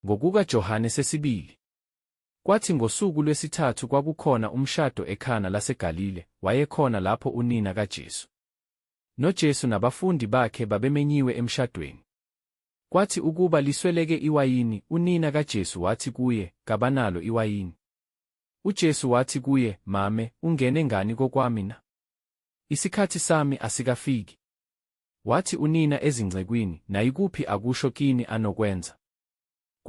Ngokuka Johane sesibili. Kwathi ngosuku lwesithathu kwakukhona umshado eKhana laseGalile, wayekhona lapho unina kaJesu. NoJesu nabafundi bakhe babemenyiwe emshadweni. Kwathi ukuba lisweleke iwayini, unina kaJesu wathi kuye, Kabanalo iwayini. UJesu wathi kuye, Mame, ungene ngani kokwami na? Isikhathi sami asikafiki. Wathi unina ezincekwini, Nayikuphi akusho kini anokwenza.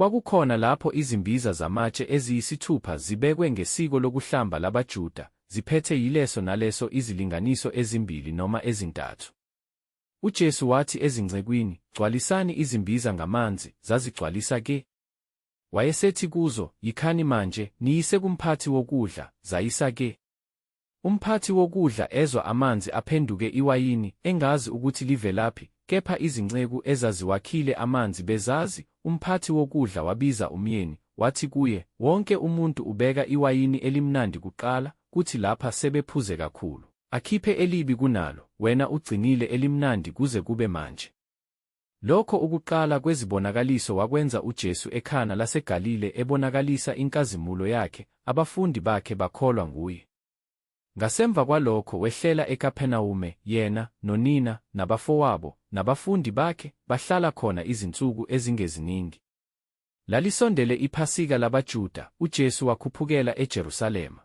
Kwakukhona lapho izimbiza zamatshe eziyisithupha zibekwe ngesiko lokuhlamba labaJuda, ziphethe yileso naleso izilinganiso ezimbili noma ezintathu. UJesu wathi ezincekwini, Gcwalisani izimbiza ngamanzi, zazigcwalisa ke. Wayesethi kuzo, Yikhani manje, niyise kumphathi wokudla, zayisa ke. Umphathi wokudla ezwa amanzi aphenduke iwayini, engazi ukuthi livelaphi, kepha izinceku ezaziwakhile amanzi bezazi, umphathi wokudla wabiza umyeni, wathi kuye, Wonke umuntu ubeka iwayini elimnandi kuqala, kuthi lapha sebephuze kakhulu, akhiphe elibi kunalo, wena ugcinile elimnandi kuze kube manje. Lokho ukuqala kwezibonakaliso wakwenza uJesu eKhana laseGalile ebonakalisa inkazimulo yakhe, abafundi bakhe bakholwa nguye. Ngasemva kwalokho wehlela eKapernawume, yena, nonina, nabafowabo, nabafundi bakhe, bahlala khona izinsuku ezingeziningi. Lalisondele iPhasika labaJuda, uJesu wakhuphukela eJerusalema.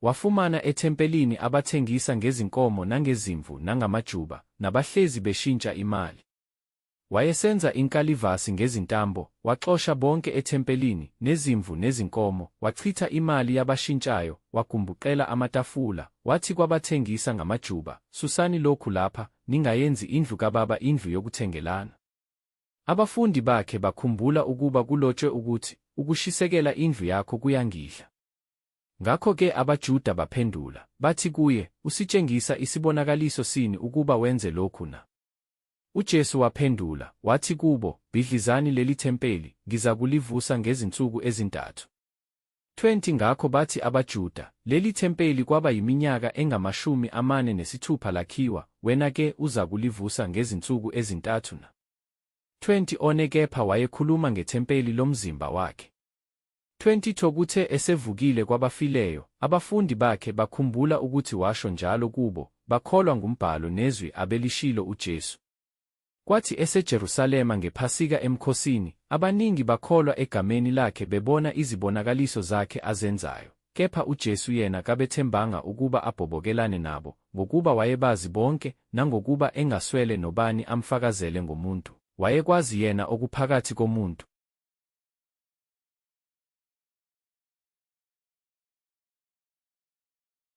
Wafumana ethempelini abathengisa ngezinkomo nangezimvu nangamajuba, nabahlezi beshintsha imali. Wayesenza inkalivasi ngezintambo, waxosha bonke ethempelini, nezimvu nezinkomo, wachitha imali yabashintshayo, wagumbuqela amatafula, wathi kwabathengisa ngamajuba, Susani lokhu lapha, ningayenzi indlu kaBaba indlu yokuthengelana. Abafundi bakhe bakhumbula ukuba kulotshwe ukuthi, Ukushisekela indlu yakho kuyangidla. Ngakho-ke abaJuda baphendula, bathi kuye, Usitshengisa isibonakaliso sini ukuba wenze lokhu na? UJesu waphendula, wathi kubo, Bhidlizani leli thempeli, ngizakulivusa ngezinsuku ezintathu. 20 ngakho bathi abaJuda, Leli thempeli kwaba yiminyaka engama-46 lakhiwa, wena-ke uzakulivusa ngezinsuku ezintathu na? 20 one Kepha wayekhuluma ngethempeli lomzimba wakhe. 22 Kuthe esevukile kwabafileyo, abafundi bakhe bakhumbula ukuthi washo njalo kubo, bakholwa ngumbhalo nezwi abelishilo uJesu. Kwathi eseJerusalema ngePhasika emkhosini, abaningi bakholwa egameni lakhe bebona izibonakaliso zakhe azenzayo. Kepha uJesu yena kabethembanga ukuba abhobokelane nabo, ngokuba wayebazi bonke, nangokuba engaswele nobani amfakazele ngomuntu, wayekwazi yena okuphakathi komuntu.